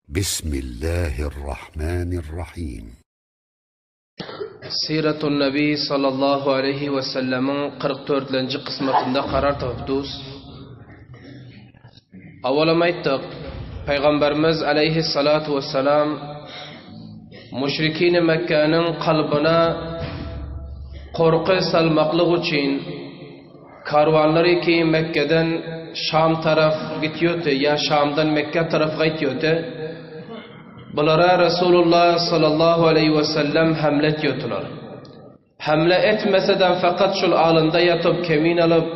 Bismillahirrahmanirrahim. Siratun Nabi sallallahu aleyhi ve sellemiň 44-lenji kysmatynda karar tapyp dus. Awalam aýtdyk, Pygamberimiz aleyhissalatu vesselam müşrikini Mekgäniň kalbyna korky salmaklyk üçin Karwanlary ki Mekgeden Şam taraf gitýoty ýa Şamdan Mekge taraf gaýtýoty, bulara Resulullah sallallahu aleýhi we sellem hamle etýotylar. Hamle etmesedem fakat şul alynda ýatyp kemin alyp,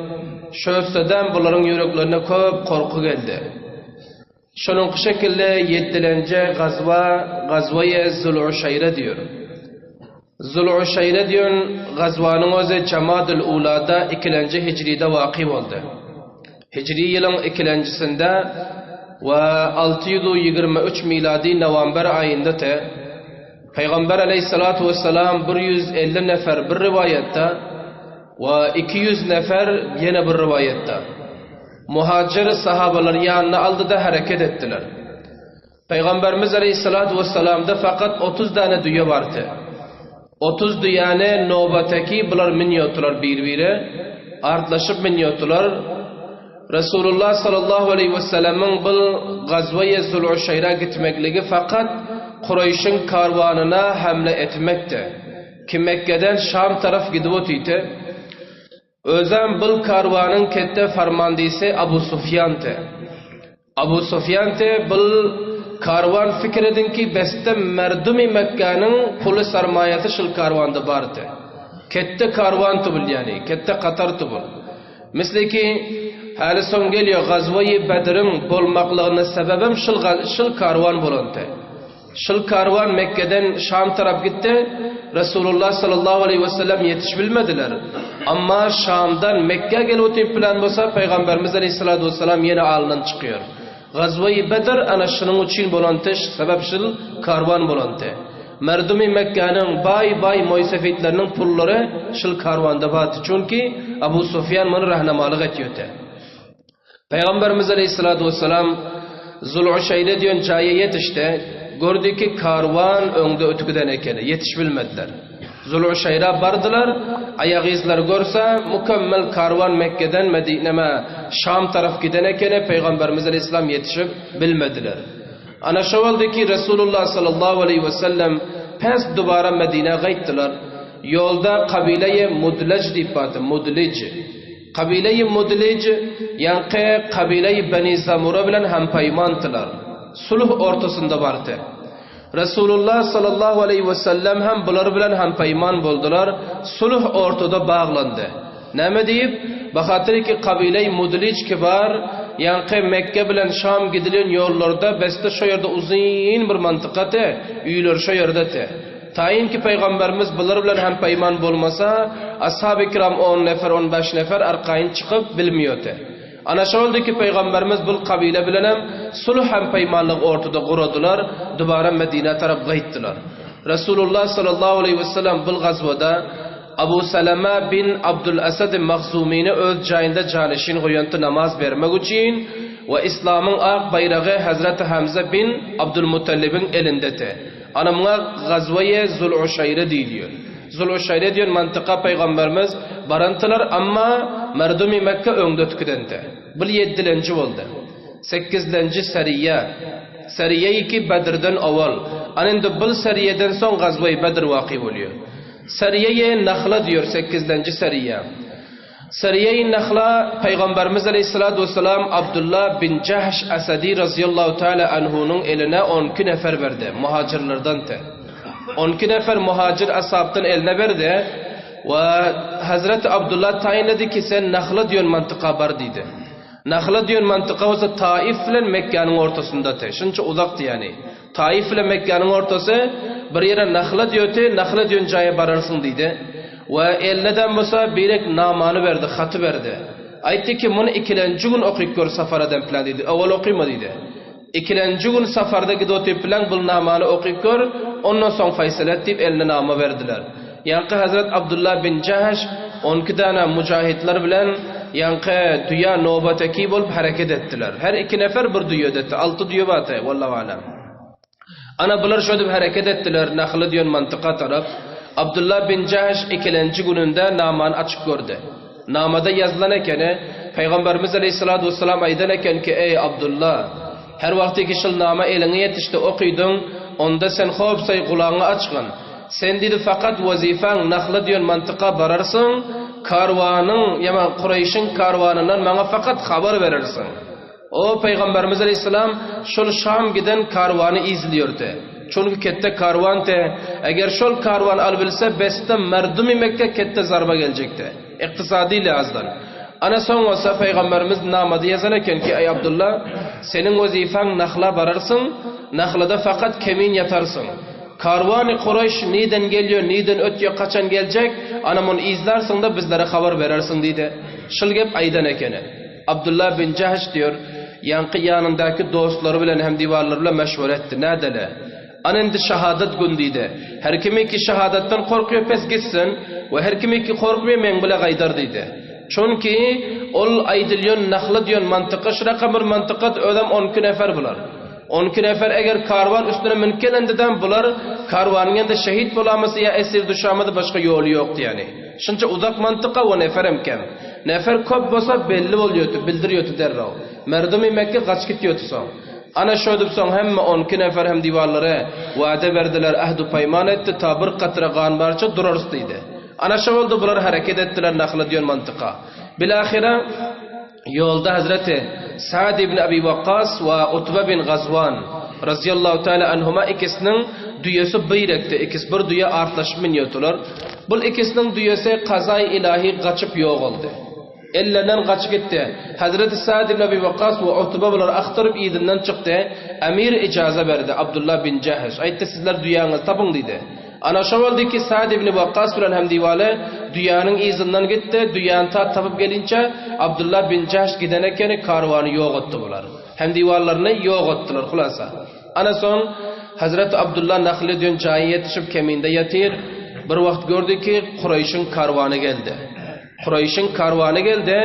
şössedem bularyň ýüreklerine köp korky geldi. Şonuňky şekilde ýeddilenje gazwa Gazwaýe Zul-Uşaýra diýur. Zul-Uşaýra diýen gazwanyň özi Jamadül Ulada ikilenji hijride waky boldy. Hijri ýylyň ikilenjisinde we 623 milady nowamber aýynda te Pygamber aleýhissalatu wessalam 150 nefer bir riwaýatda we 200 nefer ýene bir riwaýatda Muhajir sahabalary ýanyna aldy-da hereket etdiler. Pygamberimiz aleýhissalatu wessalamda fakat 30 däne düýe bardy. 30 düýäni nobataki bular münýärdiler bir-biri, artlaşyp münýärdiler. Resulullah sallallahu aleýhi wesellemiň bu gazwaýy Zul-Uşaýra gitmekligi fakat Kureýşiň karwanyna hamle etmekdi. Ki Mekgeden Şam taraf gidip otydy. Özem bul karwanyň ketde farmandysy Abu Sufýandy. Abu Sufýandy bul karwan fikir ediň ki besde merdumy Mekgäniň puly sarmaýasy şul karwanda bardy. Ketde karwan tubul ýani, ketde katar tubul. Misli ki, häli soň gelýär gazwaýy Bedriň bolmaklygyna sebebem şul şul karwan bolandy. Şul karwan Mekgeden Şam tarap gitdi, Resulullah sallallahu aleýhi we sellem ýetiş bilmediler. Amma Şamdan Mekgä gelip otyp bilen bolsa Pygamberimiz aleýhissalatu wessalam ýene alyndan çykýar. Gazweýi Bedr ana şunuň üçin bolan tiş, sebäp şul karwan bolandy. Merdumy Mekgäniň baý-baý moýsefitleriniň pullary şul karwanda bardy, çünki Abu Sufýan muny rahnamalyk etýärdi. Pygamberimiz aleýhissalatu wessalam Zul-Uşaýre diýen jaýa ýetişdi. Gördi ki, karwan öňde ötüp giden ekeni, ýetiş bilmediler. Zul-Uşaýra bardylar, aýak yzlary görse, mükemmel karwan Mekgeden Medineme, Şam taraf giden ekeni, Pygamberimiz aleýhissalam ýetişip bilmediler. Ana şo boldy ki, Resulullah sallallahu aleýhi wesellem pes dubara Medinä gaýtdylar. Ýolda kabileýi Mudlej diýip bardy, Mudlij. Kabileýi Mudlij ýaňky kabileýi Beni Zamura bilen hampaýmandylar. Sulh ortasynda bardy. Resulullah sallallahu aleýhi we sellem hem bular bilen hampaýman boldular, sulh ortada baglandy. Näme diýip? Bahatyrki kabileýi Mudlij kibar ýaňky Mekge bilen Şam gidilen ýollarda besde şo ýerde uzyn bir mantyka te, öýleri şo ýerde te. Taýyn ki Pygamberimiz bular bilen hem-peýman bolmasa, Ashab-y kiram on nefer, on bäş nefer arkaýyn çykyp bilmiýordy. Ana şoldy ki Pygamberimiz bul kabile bilenem sulh hem-peýmanlygy ortada guradylar, dubara Medinä tarap gaýtdylar. Resulullah sallallahu aleýhi we sellem bul gazwada Abu Salama bin Abdul Asad Mahzumyny öz jaýynda janyşin goýanty namaz bermek üçin we Islamyň ak baýragy Hazreti Hamza bin Abdul Mutallibiň elindeti. Ana muňa Gazweýe Zul-Uşaýre diýilýär. Zul-Uşaýre diýen mantyka pygamberimiz barantylar, amma merdumy Mekge öňde tükidende. Bul ýeddilenji boldy. Sekizlenji Seriýe. Seriýeýi ki Bedrden owal. Ana indi bul Seriýeden soň Gazweýi Bedr waky bolýar. Seriýeýe Nahla diýýär sekizlenji Seriýe. Seriýeýi Nahla Pygamberimiz aleýhissalatu wessalam Abdullah bin Jahş Asadi razyýallahu taala anhunyň eline on iki nefer berdi, muhajirlerden-te. On iki nefer muhajir ashabdan eline berdi we Hazreti Abdullah taýynlady ki, sen Nahla diýen mantyka bar diýdi. Nahla diýen mantyka bolsa Taif bilen Mekgäniň ortasynda-te, şunça uzakdy ýagny. Taif bilen Mekgäniň ortasy bir ýere Nahla diýöti, Nahla diýen jaýa bararsyň diýdi. We eline-dem bolsa birek namany berdi, haty berdi. Aýtdy ki, muny ikilenji gün okyp gör safara dem plan diýdi. Owal okyma diýdi. Ikilenji gün safarda gidip otyp bilen bul namany okyp gör, ondan soň faýsal et diýip eline nama berdiler. Ýaňky Hazret Abdullah bin Jahş onki dana mujahidler bilen ýaňky düýä nobateki bolup hereket etdiler. Her iki nefer bir düýedeti, alty düýe bardy, wallahu alem. Ana bular şödüp hereket etdiler Nahla diýen mantyka tarap. Abdullah bin Jahş ikilenji gününde namany açyp gördi. Namada ýazylan ekeni, Pygamberimiz aleýhissalatu wessalam aýdan eken ki, Eý, Abdullah! Her wagtyki şul nama eliňe ýetişdi, okydyň, onda sen hopsaý gulagyňy açgyn. Sen diýdi, fakat wezipäň Nahla diýen mantyka bararsyň, karwanyň, ýa Kureýşiň karwanyndan maňa fakat habar berersiň. O Pygamberimiz aleýhissalam şol Şam giden karwany yzlýordy. Çünki ketde karwan te, eger şol karwan alybilse besde merdumy Mekge ketde zarba geljekdi. Ykdysady lihazdan. Ana soň bolsa Pygamberimiz namada ýazan eken ki, Eý Abdulla, seniň wezipäň Nahla bararsyň, Nahlada fakat kemin ýatarsyň. Karwany Kureýş niden gelýär, niden ötýär, kaçan geljek, ana muny yzlarsyň-da bizlere habar berersiň diýdi. Şul gep aýdan ekeni. Abdullah bin Jahş diýür, ýaňky ýanyndaky dostlary bilen hem diwarlary bilen meşwere etdi, Nädeli? Ana indi şahadat gün diýdi. Her kimiki şahadatdan korkýar pes gitsin we her kimiki korkmaýar meň bile gaýdar diýdi. Çünki ol aýdylýan Nahla diýen mantyka şuraka bir mantykat özem on iki nefer bular. On iki nefer eger karwan üstüne münüp gelendedem bular karwanyň ýanynda şehit bolamasy ýa esir düşamasy başga ýoly ýokdy ýani. Şunça uzak mantyka we neferem kem. Nefer köp bolsa belli bolýardy, bildirýärdi derrew. Merdumy Mekge gaçyp gitýärdi soň. Ana şöýdüp soň hemme on iki nefer hem diwarlara wada berdiler, ähd-u paýman etdi, ta bir katra gan barça durarys diýdi. Ana şo boldy bular hereket etdiler Nahla diýen mantyka. Bilahyra ýolda Hazreti Sa'd ibn Abi Wakkas we Utba bin Gazwan razyýallahu taala anhuma ikisiniň düýesi birekdi, ikisi bir düýä artlaşyp münýärdiler. Bul ikisiniň düýesi kazaý ilahi gaçyp ýogaldy. Ellerinden gaçyp gitdi. Hazreti Sa'd ibn Abi Wakkas we Utba bulary agtaryp yzyndan çykdy. Emir ijaza berdi, Abdullah bin Jahş. Aýtdy, sizler düýäňizi tapyň diýdi. Ana şo boldy ki, Sa'd ibn Wakkas bilen Hemdiwale düýäniň yzyndan gitdi, düýäni ta tapyp gelinçä, Abdullah bin Jahş giden ekeni, karwany ýok etdi bular. Hemdiwallaryny ýok etdiler, hulasa. Ana soň, Hazreti Abdullah Nahle diýen jaýa ýetişip keminde ýatyr, bir wagt gördi ki, Kureýşiň karwany geldi. Kureýşiň karwany geldi,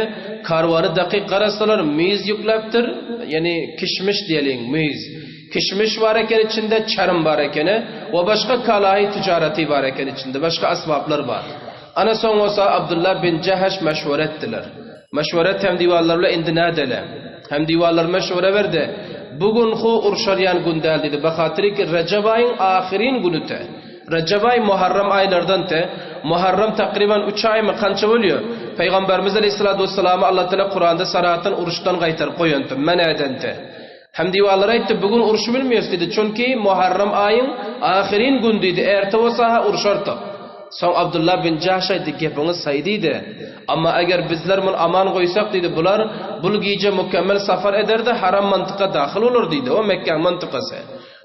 karwany dakyk garasalar, müýz ýükläpdir, ýagny kişmiş diýeliň, müýz. Kişmiş bar eken içinde, çarym bar ekeni we başga kalaýy tijaraty bar eken içinde, başga asbaplar bar. Ana soň bolsa Abdullah bin Jahş meşwere etdiler. Meşwere hem diwarlar bilen indi nädeli? Hem diwarlar meşwere berdi. Bu gün hu urşarýan gün däl diýdi. Bahatyry ki Rejep aýyň ahyryn günüte. Rejep aý Muharrem aýlardan te. Muharrem takryban üç aýmy kança bolýar? Pygamberimiz aleyhissalatu vesselamy Allah Teala Kuranda sarahatdan uruşdan gaýtaryp goýanty, men edente. Hem diwarlara aýtdy, bu gün urşy bilmeýäs diýdi, çünki Muharrem aýyň ahyryn gün diýdi, erte bolsa-ha urşardyk. Soň Abdullah bin Jahş aýtdy, gepiňiz saý diýdi. Amma eger bizler muny aman goýsak diýdi, bular bul gije mükemmel safar eder-de haram mantyka dahyl bolar diýdi, o Mekgäň mantykasy.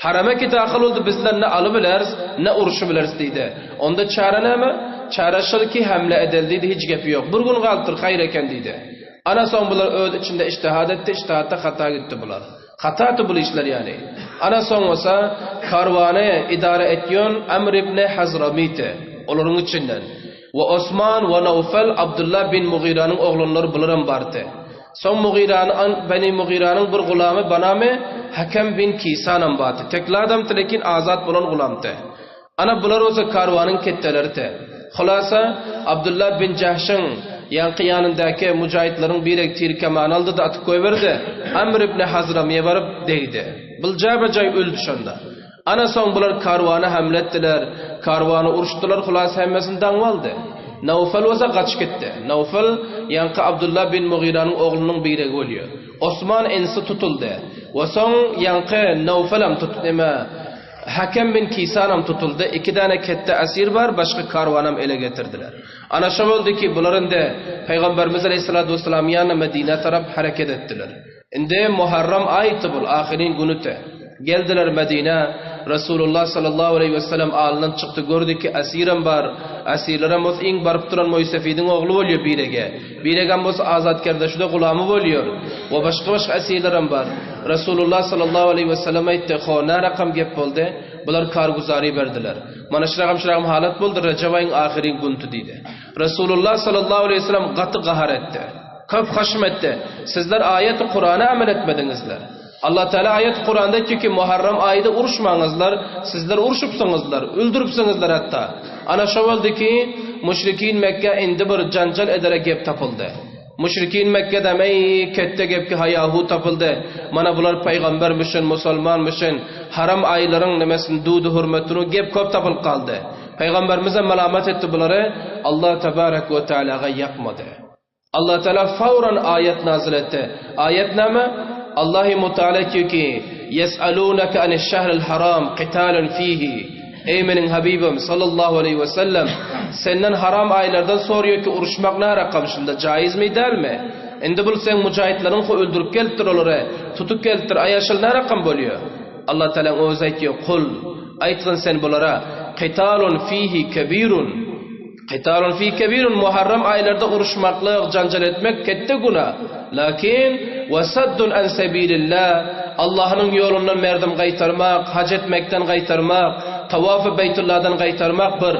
Harama ki dahyl boldy bizler ne aly bileris, ne urşy bileris diýdi. Onda çäre näme? Çäre şol ki hemle edeli diýdi, hiç gepi ýok. Bir gün galypdyr, haýyr eken diýdi. Ana soň bular öz içinde ijtihad etdi, ijtihatda hata gitdi bular. Hataty bul işler ýaly. Ana soň bolsa karwany idara etýän Amr ibn Hazramyty, olaryň içinden, we Osman we Nawfal Abdullah bin Mugyranyň oglanlary bularam bardy. Soň Mugyrany Beni Mugyranyň bir gulamy banamy Hakem bin Kisanam bardy. Tekli adamdy lekin azat bolan gulamdy. Ana bular bolsa karwanyň ketdeleridi. Hulasa, Abdullah bin Jahşyň ýaňky ýanyndaky mujahitleriň biri tir kemany aldy-da atyp goýberdi. Amr ibn Hazramyýa baryp degdi. Bul jabe-jaý öldi şonda. Ana soň bular karwana hamle etdiler. Karwany uruşdylar, hulasa hemmesini daňyp aldy. Nawfal bolsa gaçyp gitdi. Nawfal ýaňky Abdullah bin Mugyranyň oglunyň biregi bolýar. Osman inisi tutuldy. We soň ýaňky Nawfalam tut neme Hakem bin Kisanam tutuldy, iki däne ketde esir bar, başga karwanam ele getirdiler. Ana şo boldy ki, bular indi Pygamberimiz aleýhissalatu wessalamyň ýanyna Medinä tarap hereket etdiler. Indi Muharram aýydy bul, ahyryn günüdi. Geldiler Medinä, Resulullah sallallahu aleýhi wesselam alyndan çykdy, gördi ki, esirem bar, esirlerem bolsa iň baryp duran Moýsefidiň ogly bolýar birege. Biregem bolsa azatkerdeşide gulamy bolýar we başga-başga esirlerem bar. Resulullah sallallahu aleýhi wesellem aýtdy, Ho, nä rakam gep boldy? Bular karguzary berdiler. Mana şuragam-şuragam halat boldy, Rejep aýyň ahyry günti diýdi. Resulullah sallallahu aleýhi wesellem gaty gahar etdi. Köp haşm etdi. Sizler aýaty Kurana amel etmediňizler. Allah Teala aýat Kuranda aýtýar ki, Muharrem aýda uruşmaňyzlar, sizler urşupsyňyzlar, öldüripsiňizler hatda. Ana şo boldy ki, müşrikin Mekge indi bir janjal edere gep tapyldy. Müşrikin Mekgedem eý ketde gepki haýahu tapyldy. Mana bular paýgambermişin, musulmanmyşyn, haram aýlaryň nimesini dudy hürmetini gep köp tapylyp galdy. Paýgamberimizem malamat etdi bulary, Allah tebarek we tealaga ýakmady. Allah Teala fawran aýat nazyl etdi. Aýat näme? Allahy Mutala aýtýar ki, Ýes'alunaka aniş-şehril haram qitalun fihi. Eý meniň Habibim sallallahu aleýhi we sellem, senden haram aýlardan soraýar ki, uruşmak nä rakam şunda jaýyzmy dälmi? Indi bul seň mujahitleriň ho öldürip gelipdir olary, tutup gelipdir, aýa şul nä rakam bolýar? Allah Tealaň özi aýtýar, Kul, aýtgyn sen bulara, qitalun fihi kebirun. Qitalun fi kebirun Muharrem aýlarda uruşmaklyk, janjal etmek ketde günä. Lakin we saddun an sebilillah Allahnyň ýolundan merdim gaýtarmak, haj etmekden gaýtarmak, tawafy Beýtullahdan gaýtarmak bir.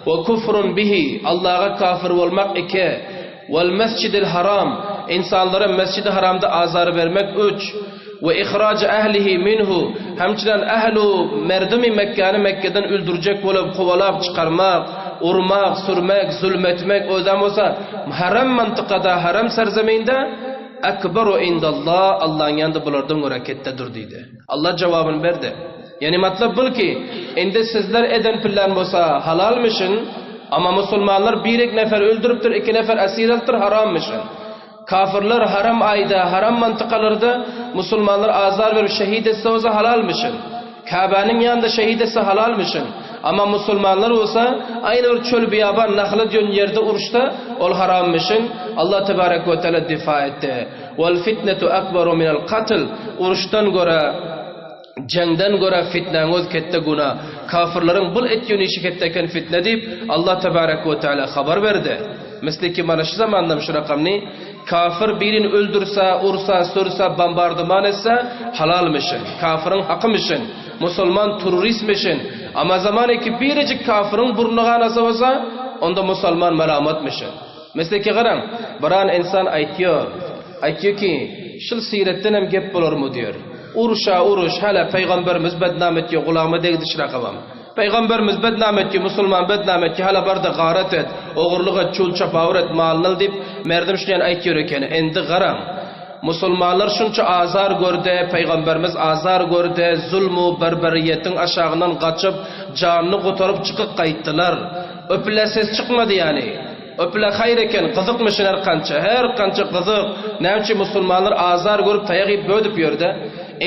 We kufrun bihi Allaha kafir bolmak iki. Wal mesjidil haram insanlara Mesjidi Haramda azar bermek üç. We ihraj ehlihi minhu hemçinen ehlu merdimi Mekgäni Mekgeden öldürjek bolup kowalap çykarmak, urmak, sürmek, zulm etmek özem bolsa haram mantykada, haram serzeminde ekberu indallah Allaň ýanynda bulardan görä ketdedir diýdi. Allah jogabyny berdi. Ýani matlap bul ki, indi sizler eden pillän bolsa halalmyşyn, amma musulmanlar birek nefer öldüripdir, iki nefer esir alypdyr harammyşyn. Kafirler haram aýda, haram mantykalarda musulmanlar azar berip şehit etse bolsa halalmyşyn. Käbäniň ýanynda şehit etse halalmyşyn. Amma musulmanlar bolsa aýny bir çöl biýaban Nahla diýen ýerde uruşsa ol harammyşyn. Allah tebarek we teala difa etdi. Wal fitnetu akbaru minel katl uruşdan görä Jeňden görä fitnäň öz ketde güna. Kafirleriň bul etýän işi ketde eken fitne diýip, Allah tebarek we teala habar berdi. Misli ki mana şu zamandam şu rakamny kafir birini öldürse, ursa, sürse, bombardyman etse halalmyşyn. Kafiriň hakymyşyn. Musulman tururistmişin. Amma zamany ki birejik kafiriň burny ganasa bolsa, onda musulman melamatmyşyn. Misli ki garaň, biran insan aýtýar, aýtýar ki, şul siretdenem gep bolarmy diýer. Uruşa uruş, hälä pygamberimiz bednam etýär, gulagyma degdi şrakabam. Pygamberimiz bednam etýär, musulman bednam etýär, hälä bar-da garat et, ogurlyk et, çul çapawur et, malyny al diýip, merdim şunýan aýtýar ekeni. Indi garaň, musulmanlar şunça azar gördi, pygamberimiz azar gördi, zulmu barbaryýetiň aşagyndan gaçyp, janyny gutaryp çykyp gaýtdylar. Öpüle ses çykmady ýany. Öpüle haýyr eken, gyzykmyşyn her kança, her kança gyzyk, näme üçin musulmanlar azar görüp taýak iýip bödüp ýörde?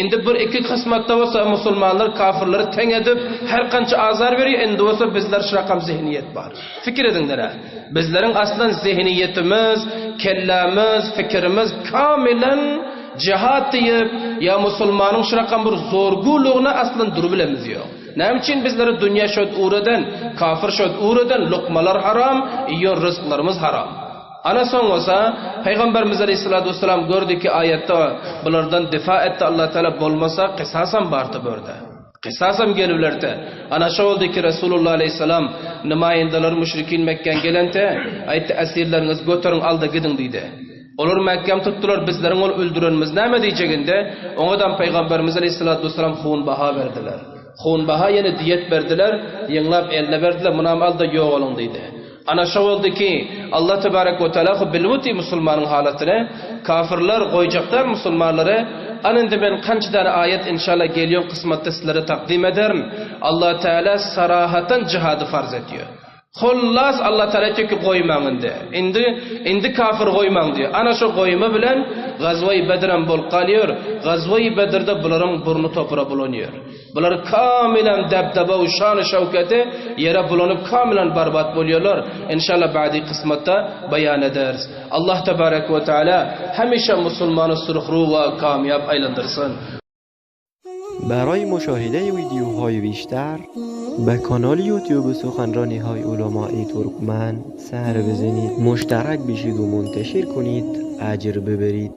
Indi bir iki kysmatda bolsa musulmanlar kafirleri teň edip her kança azar berýär, indi bolsa bizler şurakam zehniýet bar. Fikir ediňdere. Bizleriň aslan zehniýetimiz, kellämiz, fikirimiz kamilen jihat diýip ýa musulmanyň şurakam bir zorgulygyna aslan durubilemiz ýok. Näme üçin bizlere dünýä şöd ugreden, kafir şöd ugreden lukmalar haram, iýen ryzklarymyz haram. Ana soň bolsa Pygamberimiz aleyhissalatu vesselam gördi ki aýatda bulardan difa etdi Allah Teala bolmasa kysasam bardy börde. Kysasam geliblerdi. Ana şo boldy ki Resulullah aleyhissalam nümaýendeler müşrikin Mekgen gelente aýtdy esirleriňizi göteriň alda gidiň diýdi. Olar mäkäm tutdular, bizleriň ol öldürenimiz näme diýjeginde, oňadam Pygamberimiz aleýhissalatu wessalam hunbaha berdiler. Hunbaha ýene diýet berdiler, ýygnap eline berdiler, munam al-da ýogalyň diýdi. Ana şo boldy ki, Allah tebarek we teala hu bilip otyr musulmanyň halatyny, kafirler goýjak däl musulmanlary, ana indi men kança däne aýat inşallah gelýän kysmatda sizlere takdym ederin, Allah teala sarahatan jihady farz etýär. Hullas Allah Taala aýtýar ki goýmaň indi. Indi indi kafir goýmaň diýýär. Ana şo goýma bilen Gazwaýy Bedrem bolup galýar. Gazwaýy Bedrde bularyň burny topra bulanýar. Bular kamilen debdebe we şany şöwketi ýere bulanyp kamilen barbat bolýarlar. Inşallah ba'di kysmatda baýan ederis. Allah tebarek we taala hemişe musulmany surhru we kamýap aýlandyrsyn. برای مشاهده ویدیوهای بیشتر به کانال یوتیوب سخنرانی های علمای ترکمن سر بزنید مشترک بشید و منتشر کنید اجر ببرید.